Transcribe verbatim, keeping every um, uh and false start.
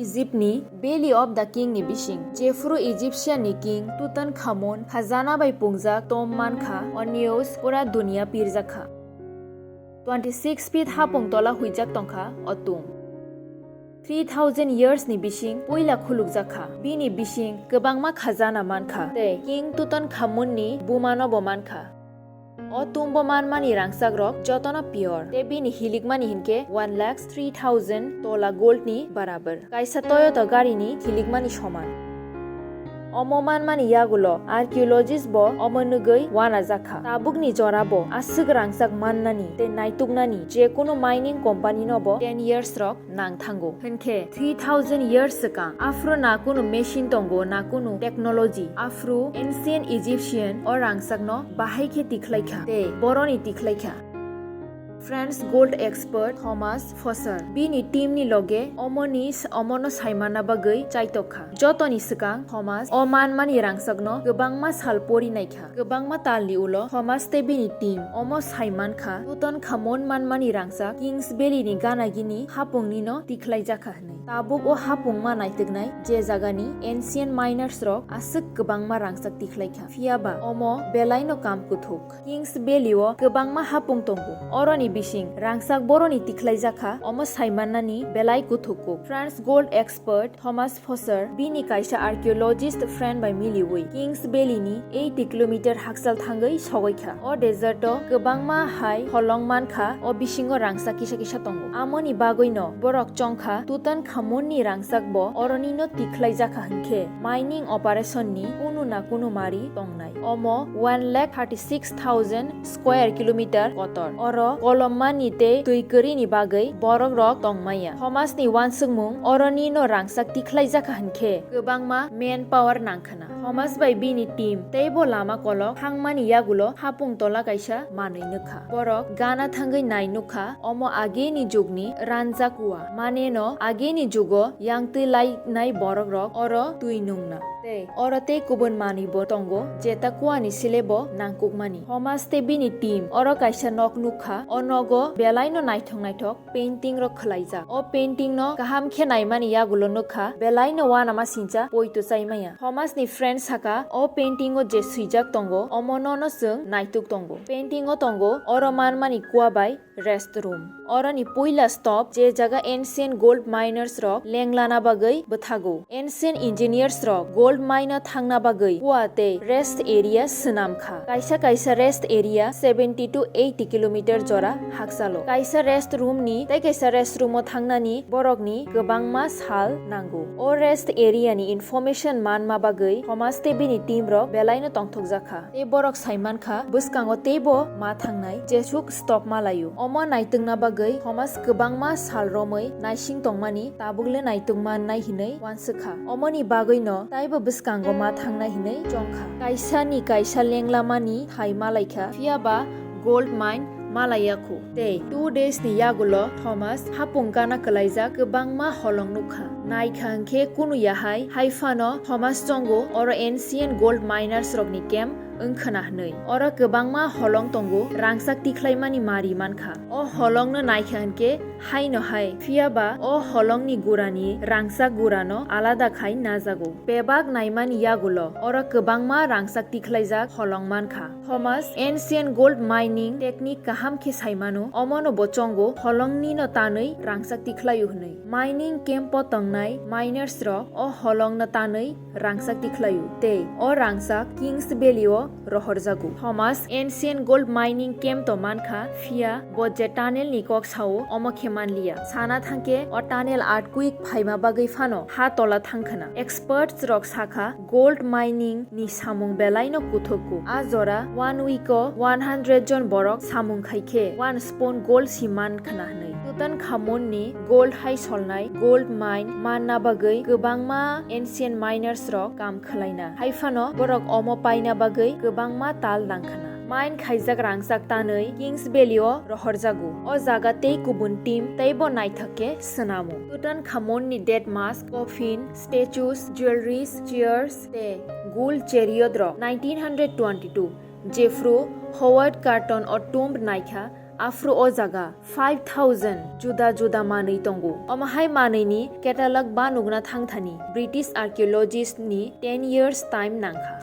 Egypt ni Valley of the King ni bising, jephuru Egyptian ni king Tutankhamun khajana bai pungjak tomb mankha, o news pura dunia pirjakha. Twenty six feet hapung tola huijak tongkha o tomb. Three thousand years ni bising puila khulukjakha. Bini bising kwbangma khajana mankha tei King Tutankhamun ni bumano bo mankha. O tomb o manmani rangchak rok jotono pure tei bini hilikmani hinkhe one lakh three thousand tola gold ni barabar. Kaisa Toyota gari ni hilikmani soman. Omo manmani yagulo archaeologist bo omo nugui wanajakha. Tabukni jora bo aswk rangchak mannani tei naituknani jekunu mining company no bo ten years rok nang thango. Hinkhe three thousand years swkang aphuru na kunu machine tongo, na kunu technology, aphuru ancient Egyptian o rangchakno bahai khe tikhlaikha tei boroni tikhlaikha. French gold expert Thomas Fosser bini team ni loge omoni s-, omono saimana bagwi chaitokha. Jotoni swkang Thomas o manmani rangchakno kwbangma sal pori naikha. Kwbangma talni ulo Thomas tei bini team omo saimankha Tutankhamun manmani rangchak Kings Valley ni gana gini hapungni no tikhlaijakha hwnwi. Tabuk o hapungma naituknai je jagani ancient miners rok aswk kwbangma rangchak tikhlaikha. Phiyaba omo belaino kam kuthuk. Kings Valley o kwbangma hapung tongo. Oroni bising rangchak boroni tikhlaijakha, omo saimannani belai kuthuk kuk. France gold expert Thomas Fosser bini kaisa archaeologist friend bai miliwi Kings Valley ni eighty kilometer hakchal thangwi sogoikha. O desert o kwbangma hai holong mankha, o bisingo rangchak kisa kisa tongo. Amoni bagwino borok chongkha Tutankhamun ni rangchak bo oroni no tikhlaijakha hinkhe mining operation ni kunu na kunu mari tongnai. Omo one lakh thirty six thousand square kilometer kotor. Oro kolommani tei twi kwrwini bagwi borok rok tongmaya. Thomas ni wansukmung oroni no rangchak tikhlaijakha hinkhe kwbangma manpower nangkhwna. Thomas bai bini team teibo lama kolok thangmani yagulo hapung tola kaisa manwi nukha. Borok gana thangwi nai nukha, omo ageni jugni ranjak kua. Mane no ageni jugo yangtwi lainai borok rok oro twi nungna. Tei oro tei kubun manwi bo tongo, jeta kuani sile bo nangkukmani. Thomas tei bini team oro kaisa nok nukha. O nogo belaino naithok naithok painting rok khwlaijak. O painting no kaham khe naimani yagulo nukha, belaino uanama sincha poito chaimaya. Thomas ni friend saka, o painting o je swijak tongo, omo nono chwng naituk tongo. Painting o tongo, oro manmani kua bai rest room. Oroni puila stop, je jaga ancient gold miners rok lenglana bagwi bwthago. Ancient engineers rok gold mine o thangna bagwi kua tei rest area swnam kha. Kaisa kaisa rest area seventy to eighty kilometer jora hakchalo. Kaisa rest room ni tei kaisa rest room o thangnani borokni kwbangma sal nango. O rest area ni information manma bagwi Thomas tei bini team rok belaino tongthokjak kha. Tei borok sai mankha, bwskango teibo ma thangnai, jesuk stop ma laio. Omo naitwngna bagwi Thomas kwbangma sal romwi naising tongmani, tabukle naitwng mannai hinwi uansukha. Omoni bagwino taibo bwskango ma thangnai hinwi chongkha. Kaisa ni kaisa lenglamani thai malaikha, phiyaba gold mine malaiyakhu. Tei two days ni yagulo Thomas hapung gana kwlaijak kwbangma holong nukha. Naikha hwnkhe kunu yahai, hai phano Thomas chongo oro ancient gold miners rokni camp wngkhwna hwnwi. Oro kwbangma holong tongo, rangchak tikhlaimani mari mankha. O holongno naikha hwnkhe haino hai, phiyaba o holongni gurani rangchak gurano alada khai najago. Bebak naimani yagulo oro kwbangma rangchak tikhlaijak holong mankha. Thomas ancient gold mining technique kaham khe sai mano, omono bo chongo holongni no tanwi rangchak tikhlaio hwnwi. Mining camp o tongnai miners rok o holong no tanwi rangchak tikhlaio tei o rangchak Kings Valley o rohorjago. Thomas ancient gold mining camp to mankha, phiya bo je tunnel ni kok sao omo khe manliya. Sana thangkhe o tunnel earthquake phaima bagwi phano ha tola thangkhwna. Experts rok sakha, gold mining ni samung belaino kuthukgo. A jora one week o one hundred jon borok samung khaikhe one spoon gold si man khwna hwnwi. Tutankhamun ni gold hai solnai gold mine manna bagwi kwbangma ancient miners rok kam khwlaina. Hai phano borok omo paina bagwi kwbangma tal nangkhwna. Mine khaijak rangchak tanwi Kings Valley o rohorjago. O jaga tei kubun team teibo naithok khe swnamo. Tutankhamun ni death mask, coffin, statues, jewelries, chairs tei gold chariot rok nineteen hundred twenty two jephru Howard Carter o tomb naikha, Aphuru o jaga five thousand juda juda manwi tongo. Omo hai manwi ni catalog ba nukna thangthani British archaeologist ni ten years time nangkha.